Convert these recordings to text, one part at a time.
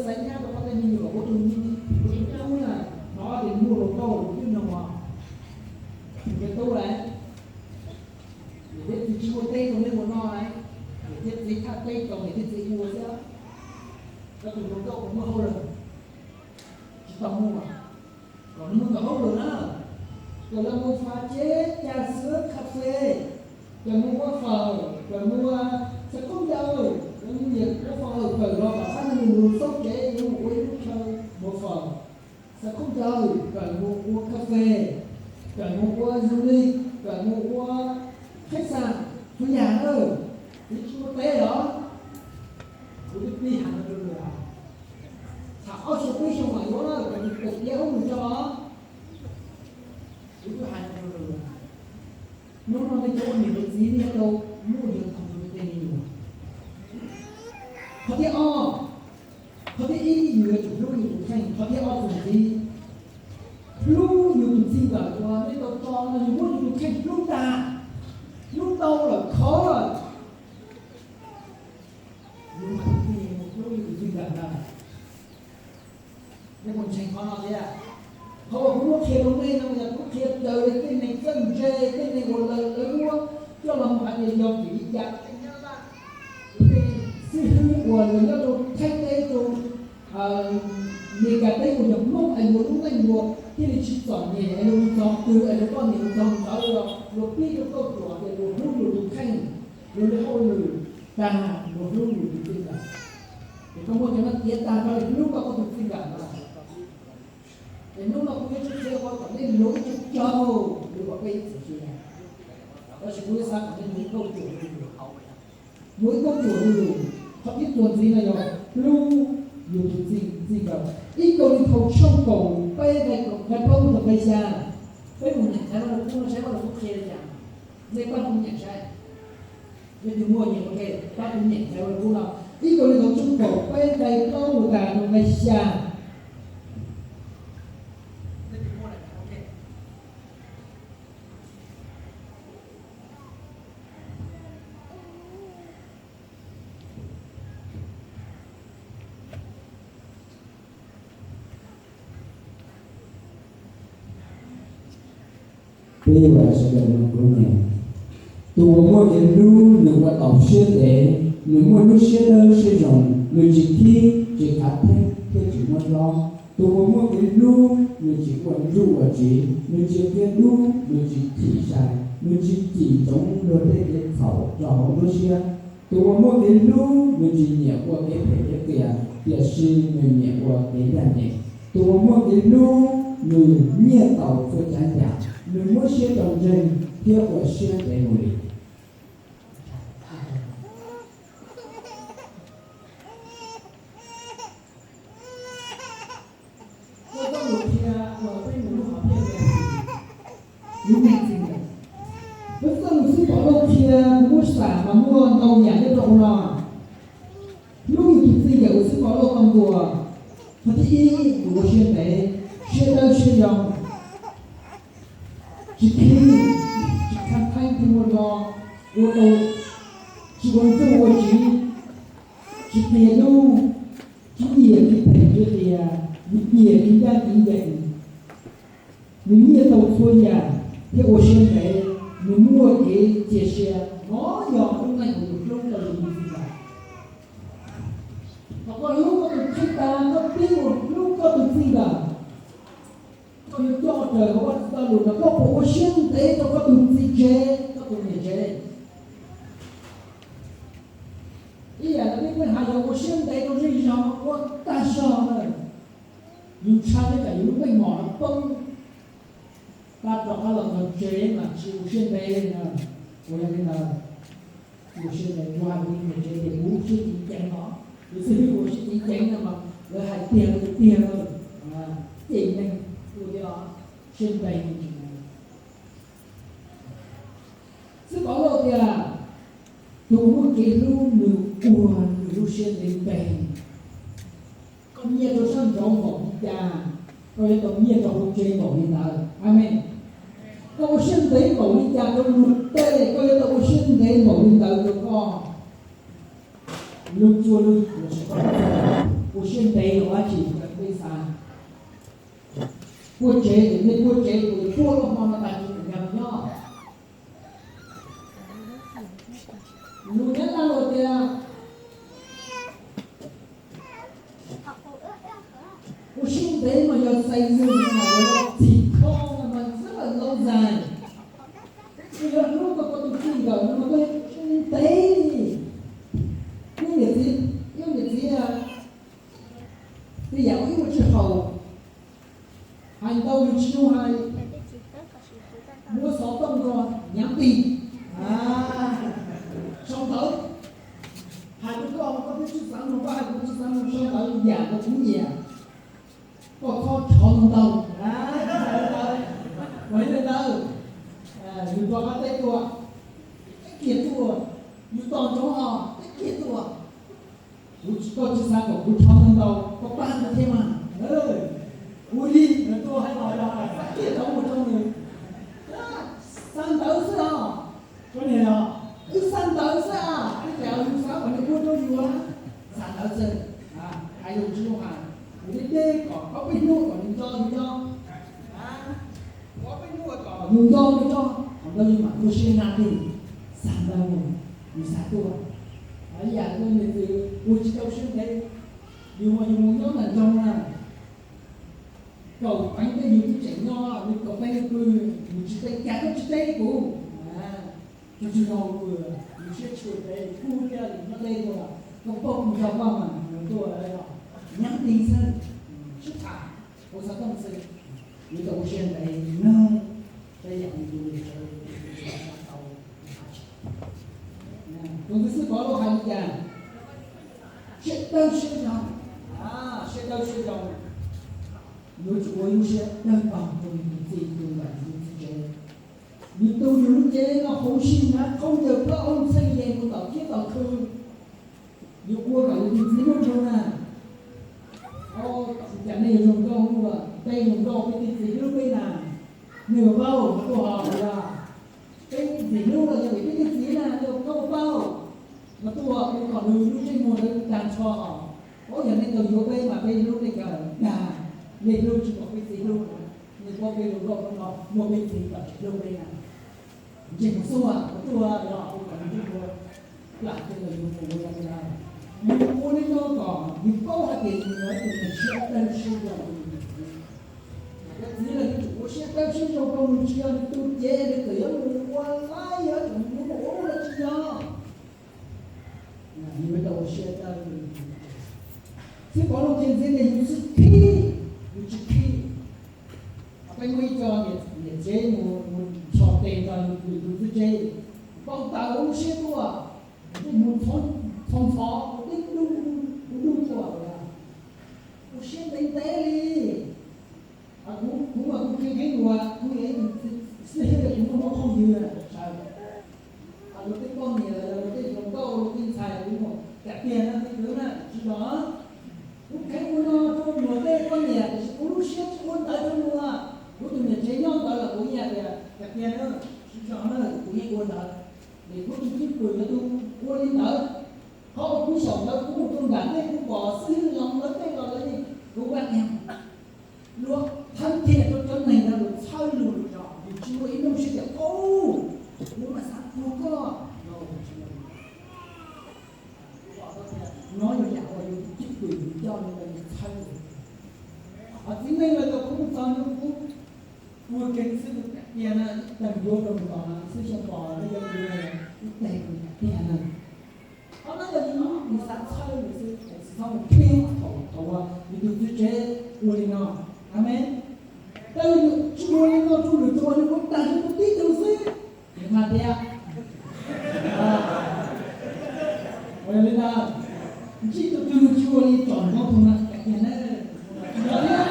xaiv nyab rau koj tej me nyuam ua tus me nyuam tub na, hnov tias muaj hluas nkauj lawm twb no, tus me tub lawm, niam thiab txiv tsis muaj teb rau nej ua noj lawm, niam thiab txiv thaj teb rau niam thiab txiv ua xwb. Koj tus hluas nkauj puas muaj hauj lwm? Tsis tau muaj. Kom nws muaj tus hauj lwm na, kom lawv mus fav cev, cag xwb, kha fes, kom mus ua fawm, kom mus xav khaub ncaws, kom mus ua fawm, fawm los kom qab neeg mus xauj tsev, yuav mus ua ib lub chaw mus fawm, xav khaub ncaws, kom mus ua kha fes, kom mus ua du lịch, kom mus ua khách sạn, txhua yam na. Txiv tsis muaj teb los? Kuv twb pib hais no rau nws, tham ob xyoos peb xyoos mam yuav na, kom nws pem tiav ub nws tso los. Kuv twb hais no rau nws, hnub no nej cov ua niam ua txiv nej yuav tau muaj yog tau tus tej me nyuam. Qhov thib ob, qhov thib ib yus yuav tsum hlub yus tus kheej, qhov thib ob txuas ntxiv, hlub yus tus txij nkawm uas nej tau tso no, yus muab yus tus kheej hlub tag, hlub tau lawm khov lawm, yus mam li hlub yus tus txij nkawm ntag. Nej puas ntseeg qhov no thiab? Qhov uas kuv muab qhia rau nej no yog kuv qhia raws li tej neeg txawj ntse, tej neeg uas lawv, lawv muab coj los mus hais tias yog vim li cas tej nyab laj, tej xib hwb uas lawv nyob rau Thaib teb, rau Meskas teb uas yog Hmoob es luag lub neej luag thiaj li tsis txom nyem es luag mus txog twg es luag poj niam mus txog ntawd los luag pib rau kauj ruam tias luag hlub luag tus kheej, luag li hauj lwm tag, luag hlub luag tus txij nkawm. Ces koj muab cov no tiav tag koj li hlub koj, koj tus txij nkawm no. Ces hnub no kuv yuav tsis qhia ua kom nej luag ib tug caug li uas peb ib txwm qhia, tab sis kuv yuav xav kom nej muaj ib kauj ruam, muaj ib kauj ruam li lus. Qhov thib txuas ntxiv no yog hlub yus tus txij, txij nkawm. Ib Kauleethaus tshooj kaum peb nqe plaub mus rau nqe xya. Peb mus nyeem saib Vaj Lug Kub no saib Vaj Lug Kub qhia li cas. Nej pab kuv nyeem saib. Nej twg muaj nyeem ua ke, pab kuv nyeem saib Vaj Lug Kub no. Ib Kauleethaus tshooj kaum peb nqe plaub mus tas rau nqe xya. Peb yuav sawv daws mloog kuv nyeem. Tus uas muaj kev hlub nws ua taus siab ntev, nws muaj lub siab dawb siab zoo, nws tsis khib, tsis khav theeb thiab tsis muab hlob. Tus uas muaj kev hlub nws tsis ua ntsuj ua tsiv, nws tsis qia dub, nws tsis chim sai, nws tsis cim ntsoov luag tej kev txhaum rau hauv lub siab. Tus uas muaj kev hlub nws tsis nyiam ua kev phem kev qias, tiam sis nws nyiam ua kev ncaj ncees. Tus uas muaj kev hlub nws nyiaj tau txhua tsav yam, nws muab siab rau ntseeg thiab ua siab ntev mus li. Koj txoj lus qhia uas peb mus lub hom phiaj, lub neej txij nkawm. Koj txoj lus xib Pov Lauj qhia, kuv muab xam mas muaj ntau yam nyob rau hauv no. Hlub yus tus txij nkawm uas xib Pov Lauj tau ntuas, qhov thib ib yus ua siab ntev, siab dawb siab zoo, tsis khib, tsis khav theeb thiab muaj hlob, ua tau, tsis ua ntsuj ua tsiv, tsis qia dub, tsis nyiam kev phem kev qias, nws nyiam kev ncaj kev ncees. Nws nyiaj tau txhua yam thiab ua siab ntev, nws muaj kev cia siab. No yog lub neej uas yus hlub rau yus tus txij nkawm. Thaum koj hlub koj tus kheej tag, koj pib mus hlub koj tus txij nkawm, koj yuav coj raws hauv Vajtswv txoj lus no, koj puas ua siab ntev rau koj tus txiv tsev, koj tus niam tsev? Ib yam li peb Hmoob hais yog ua siab ntev rau zej zog, ua tag zog na. Yus ntshai tej zaum yus lub meej mom no poob, tab tom qab los txog tsev mas tsis ua siab ntev na. Ua yog li ntawd, ua siab ntev, ua hais li niam tsev tias kuv ua siab ceev ceev no, kuv xib hwb ua siab ceev ceev no mas lawv hais tiag lawv tiag lawm, cem neeg ua tiag, siab ntev me ntsis. Xib Pov Lauj tias, tus muaj kev hlub nws ua nws lub siab ntev ntev. Koj nyiaj rau sab nraud npaum li cas, koj yuav tau nyiaj rau hauv tsev npaum li ntawd. Amees. Koj ua siab ntev npaum li cas rau luag tej, koj yuav tau ua siab ntev npaum li ntawd rau koj lub cuab lub yig los sis koj lub txoj. Ua siab ntev los dab tsi, peb xav puag tsev, nej puag tsev, puag lub hmo no tag kis kuv nyob. Lus Nyab Laj hais tias ua siab ntev mas yog xais yus mas yog txhim kho mas rất là lâu dài. Yog hnub koj ua tus txij nkawm no mas koj ua siab ntev li. Ib niam txiv, ib niam txiv tej yam ib ua tsis haum, hais ntau yus tsis zoo hais, muab xov tooj rau, nhắn tin, sau ntawv, hais rau koj, koj twb tsis xav mloog, koj hais kuv tsis xav mloog, sau ntawv yam uas kuv nyiam, koj txhob thov ntau ntau. Ua li ntawd, yus rov qab teb tuaj, teb kiag tuaj, yus tos ntsoov ho teb kiag tuaj. Kuv, koj tsis xav kom kuv thov ntau ntau, koj pab kuv thiab mas. Kuv li ntawd tuaj hais los xav kiag thov mus rau nws, xav ntawv xwb os. Koj niam los wb xav ntawv xwb, tej yam yus xav kom nws ua rau yus, xav ntawv xwb. Hais lus tsis zoo hais, kuv deb deb kom ob peb hnub kom nws nco nws nco, ob peb hnub kom nws nco nws nco, thaum ntawd yus mam ua siab nag li, xav ntawv mus, yus xav tuaj. Ib yam li niam txiv ua tsis tau siab ntev, yus mas yus mus nyob nram nroog na, kaum teev tej yus twb tseem nyob, yus kaum teev pw, yus tsis teb cas koj tsis teb kuv. Tsuas tsuas yog kuv, yus siab tsis ua pem kuv thiab yus nyob deb dua, koj paub kuv nco koj mas yus tuaj, nhắn tin xwb, sib tham, ua xov tooj xwb, yus tau ua siab ntev neeg, tej yam li tus niam tsev tau. Tus Tswv xwb Pov Lauj hais li cas? Siab dawb siab zoo, siab dawb siab zoo, yuav tsum ua lub siab dawb paug rau yus tus txij tus nkawm yus txoj kev. Yus tu yus lub cev no hauv sij hawm qhov ntawd plaub hau txheej yees mus tom kiab tom khw, yus ua kom yus tus txiv hlub zoo na. Cas nej yuav zoo nkauj ua, peb zoo nkauj peb tus txiv hlub peb na. Nej puas paub, mas tuaj ho yog peb tus txiv hlub los yog vim peb tus txiv na, nej puas paub? Mas tuaj, peb kom nws lub ntsej muag ntawd tag nrho os. Paub yog nej tau yuav peb mas peb hlub nej kawg dag, nej hlub tsis pom peb txiv hlub na. Nej paub peb zoo nkauj hnub no muaj peb txiv kom tsis hlub peb na. Ntsej muag xuaj, mas tuaj, yog kom ntsej muag plam tej los yus mus ua li no, yus ua li no kom yus paub hais tias yus yog ib tug neeg siab dawb siab zoo. Yog txiv los yuav tsum ua siab dawb siab zoo rau nws, tsis yog nws tu cev nws txawm yuav mus ua laib, yuav tsum mus ua ub los tsis yog. Yus tau ua siab dawb. Xib Pov Lauj qhia ntxiv tias yus tsis khib, yus tsis khib. Peb muaj ib co niam tsev mus nrho tes nrog yus tus txiv tsev, npau taws lub siab tuaj, mus ntxhov ntxhov ua tib dub dub tuaj, ua siab ntev ntev li. Kuv mas kuv khib heev dua, kuv yog ib tug xib hwb, kuv muaj muaj phooj ywg sawv, luag tej poj niam los yog luag tej hluas nkauj luag tej ntxhais, kuv mas kam tiag no, tej kwv na tsis zos. Kuv kheev ua no rau luag tej poj niam tiam sis kuv lub siab tsis ua ntawd rau luag. Kuv tus niam tsev nyob ntawd los kuv yeej hais tias kam tiag na, tsis zos na, kuv yeej ua ntawd. Es kuv tus cwj pwm yog tus ua li ntawd. Qhov uas kuv xyaum ntawd kuv mus rau nram tej kuv pom xib hwb los lawv tej los lawv yeej, kuv ua tiag, luag thawb kiag rau cov neeg no lus txhawb lus lus zog, yus tsis muaj ib lub siab tias, kuv mas xav tuag koj. No yog yam uas yus tus cwj pwm yus coj li ntawd yus txhawb lus. Qhov txiv neej lawv tau kuv mus txog nws kuv ua ke xwb, kuv kam tiag na, ib teg yuav rau nws los xwb xyoo pom no yog tus ib teg kuv kam tiag na. Qhov no yog yus, yus xav txhawb nws xwb, tsis txhob mus khib thaum, thaum uas yus tus txiv tsev ua li no. Amees. Tab sis yus tsis ua li no rau lwm tus, nws ua tag nrho rau tib tug xwb, nws hais tias, ua li ntawd, ntsib tus twg nws tsis ua li tsom nws tus no, tiag tiag na. Yog thiab,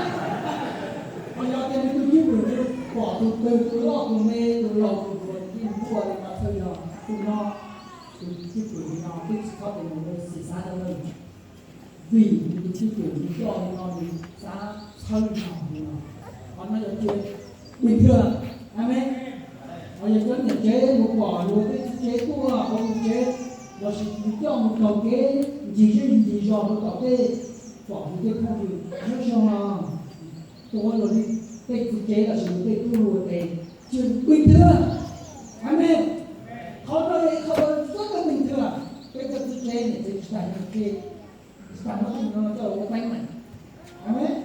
ho yog tias nws tus cwj pwm nws pom tus twg tus loj tus me tus laus tus hluas nws yeej muaj li no, txhawm yog tus no tus cwj pwm li no, twb tsis txhob tias nws xim xav rau nws, vim nws tus cwj pwm nws coj li no, nws xav txhawb li no li no. Qhov no yog tias bình thường, amees. Ho yog cov niam tsev mus pom luag tej txiv tsev tuaj hauv nws tsev, lossis nws coj mus taug kev ncig zej ncig zos mus tom tej pom yus tej phooj ywg nyob zoo no, tuav luag tej txiv tsev los sis luag tej tub luag tes, tsis pib twg. Amees. Qhov no yog ib qho txog tau pib twg, peb cov txiv tsev niam txiv tsis tas nyob ke, tsis tas muab tej no coj los ua teeb meem. Amees.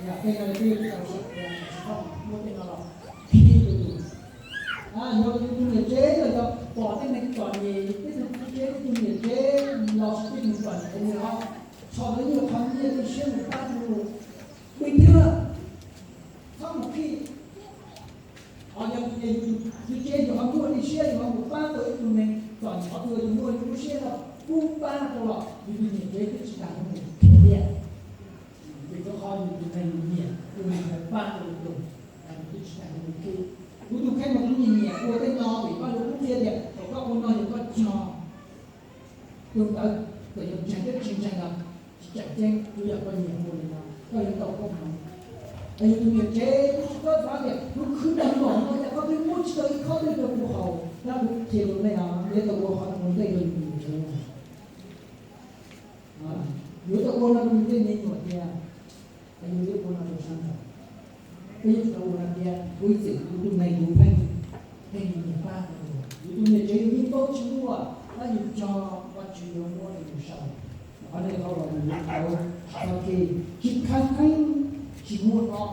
Yog tej no peb tsis tau xav tias tsis tau muab tej no los khi tus tus. Yog tus niam tsev los yog pom tej neeg txom nyem, tej txiv tsev, tej tus niam tsev los sis tej neeg txom nyem li no, txhom ntawd yog qhov nyiaj tej siab mus pab tus pib twg, txhob mus khi. Ho yog tias yus tus txiv tsev yus ho muaj dej siab yus ho mus pab tau ib tug neeg txom nyem, qhov twg yus muaj yus lub siab no pub pab rau los yus tus niam tsev twb tsis tas mus khi thiab. Vim rau qhov yus tus neeg yus nyiam yus pab tau yus tus, yus twb tsis tas mus khi. Kuv tus kheej mas kuv nyiam nyiam ua tej no vim koj yuav qhia tias thaum koj ua no yog koj cog tus ntawd, txawm yog ntseeg thiab tsis ntseeg los tsis tseem ceeb, tsuav yog koj nyiam ua li no koj yuav tau koob hmoov. Es yus tus niam tsev kuj tsis txhob xav tias kuv khwv tag npaum no cas koj twb muab tsis tau ib khob dej rau kuv haus, tab kuv qhia rau nej os, nej tau ua qhov no ua ntej rau yus tus niam tsev. Yuav tau ua no rau yus tej me nyuam tiag, es yus twb ua no rau sab nraud. Peb yuav tsum tau ua no tiag, kuv ib txwm kuv tus neeg kuv pheej, pheej nyiam pab, yus tus niam tsev yus yeej paub tsis muaj, tab yus cog Vajtswv yuav muab rau yus sau. Qhov no yog qhov uas yus yuav tau txhob khi, tsis khav theeb, tsis muaj hlob,